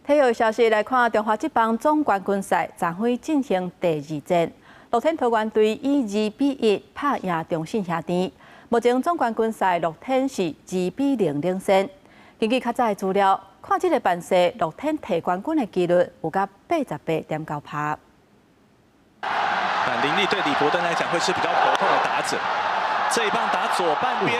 體育消息來看，中華職棒總冠軍賽昨昏進行第二戰，樂天桃猿隊以2比1拍贏中信兄弟。目前總冠軍賽樂天是2比0領先。根據較早的資料，看這个盤勢，樂天提冠軍的機率有到88.9趴。但林立對李伯登來講會是比較頭痛的打者。這一棒打左半邊，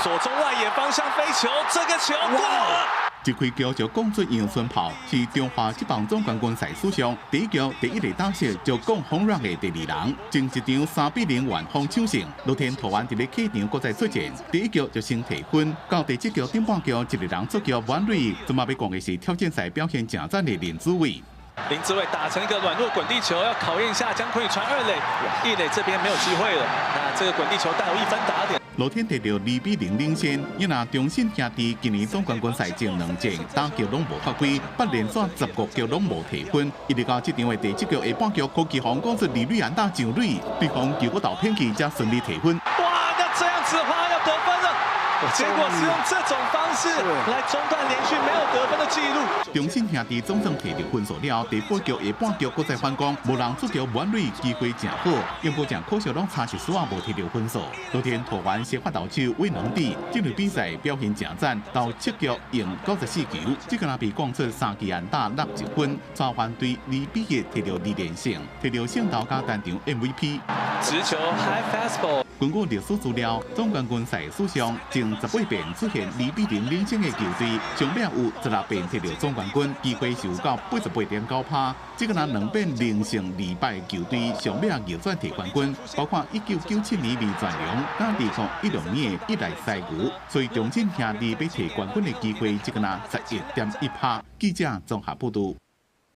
左中外野方向飛球，這個球過了。一開局就講出陽春炮，是中華職棒總冠軍賽史上第一局第一个打席就講 home run 的第二人。前一場3比0完封搶勝，樂天桃猿佇咧客場閣再出戰，第一局就先提分，到第七局頂半局一个人出局滿壘，這馬欲講的是挑戰賽表現誠讚的林子偉。林子偉打成一個軟弱滾地球，要考驗一下江坤宇傳二壘，一壘這邊沒有機會了。那這個滾地球帶有一分打點。樂天得著2比0領先，因若中信兄弟今年總冠軍賽前兩戰打局攏無發揮，八連續15局攏無提分，一直到這場的第七局下半局，柯其鴻講出二壘安打上壘，對方球閣投偏去才順利提分。哇，那這樣子的話要得分了。結果是用這種方式來中斷連續沒有得分的記錄。中信兄弟總算提著分數了，第八局下半局閣再反攻，無人出局滿壘，機會誠好，不過誠可惜攏差一絲仔無提著分數。樂天桃猿先發投手魏能哲，這場比賽表現誠讚，投七局用94球，這個若被講出三支安打61分，帶團隊2比1提著二連勝，提著勝投佮單場 MVP。直球 high fastball。根據歷史資料，總冠軍賽史上前18遍出現2比0領先的球隊，上尾有16遍提著總冠軍，機會是有到88.9趴。這个若兩遍連勝二敗球隊，上尾逆轉提冠軍，包括1997年味全龍，佮2016年的一來西牛，所以中信兄弟欲提冠軍的機會，這个若11.1趴。記者綜合報導。